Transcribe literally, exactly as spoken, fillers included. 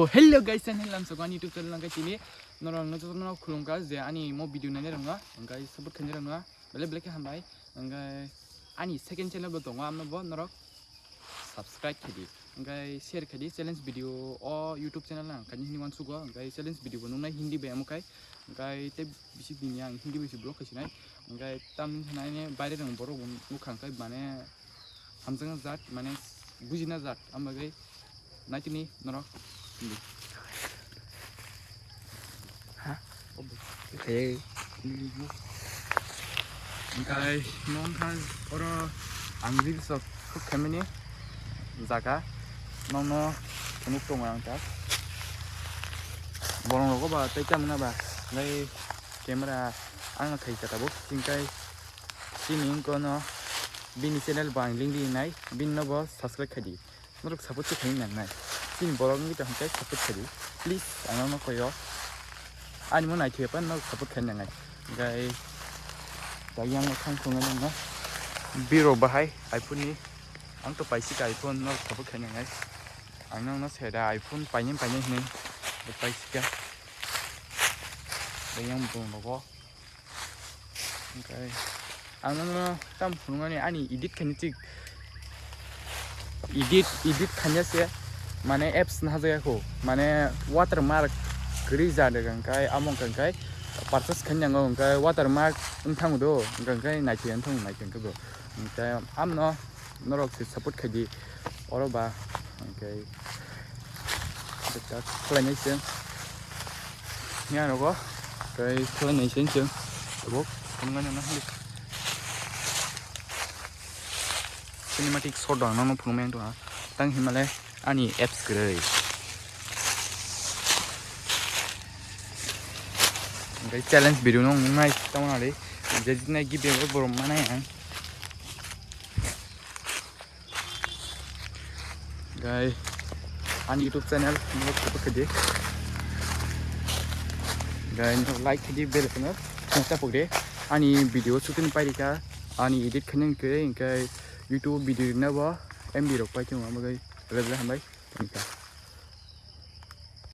Oh, hello guys, and hello, I'm Sokwan YouTube channel nangkai tini. Norok no joto no khulumkha je ani mo video nainai rokno, hingkai support khainai rokno belai belai khe hambai. Hingkai ani second channel bo tongo, amno bo norok subscribe khaidi. Hingkai share khaidi, challenge video o YouTube channel nang khaini hini wansugo, hingkai challenge video bo nungnai Hindi bai amo khai. Hingkai tei bisi dini ang Hindi bai se vlog khaisinai. Hingkai tamni sanai baire rang borok bo nukha hingkai mane hamjakna jat, mane bujina jat, am bagwi naitini norok hindi. Ha? Obo. Hey. Hingkai nongkha oro ang reels rok khub khaimani jaga nongno phunuk tongo ang ta. Borong rogo ba tei tamna ba lai camera ang khai ka tabuk hingkai. Chini wngkha no bini channel bo ang link rinai, bini no bo subscribe khaidi. Norok support khe khaini nangnai. Chini borok wngwi tong khe support khaidi. Please, ang no koyo. Ani mo naithoya pan norok support khaini nangnai. Gai, gai yang no thang thung nangno. Biro bahai iPhone ni. Ang to paisika iPhone norok support khaini nangnai. Ang no no seda iPhone paini paini hinwi paisika. Gai yang bung logo. Hingkai ang nangno tam phunuknani ani edit khaini chik edit, edit khaina se mane apps no hajak ya kho, mane watermark kwrwi ja de hingkai amo hingkai purchase khaina nango hingkai watermark wng thango do hingkai naithoya wng thango naithoya wng thango hingkai amno norok se support khaidi oro ba hingkai. Khlainai chwng. Yang rogo. Tei khlainai chwng chwng. Tabuk phunuknai nang hwnli. Cinematic shot dang nang phunukmai ang tongha. Tang himale ani apps kwrwi. Hingkai challenge video no nai tamo nari. Jadi nai gift bo borom manai ang. Gai ani YouTube channel no support khaidi. Gai no like khaidi bell no no tapok de. Ani video shooting pairika ani edit khaini khe hingkai YouTube video na bo M B rok pai thung amo gai level hambai.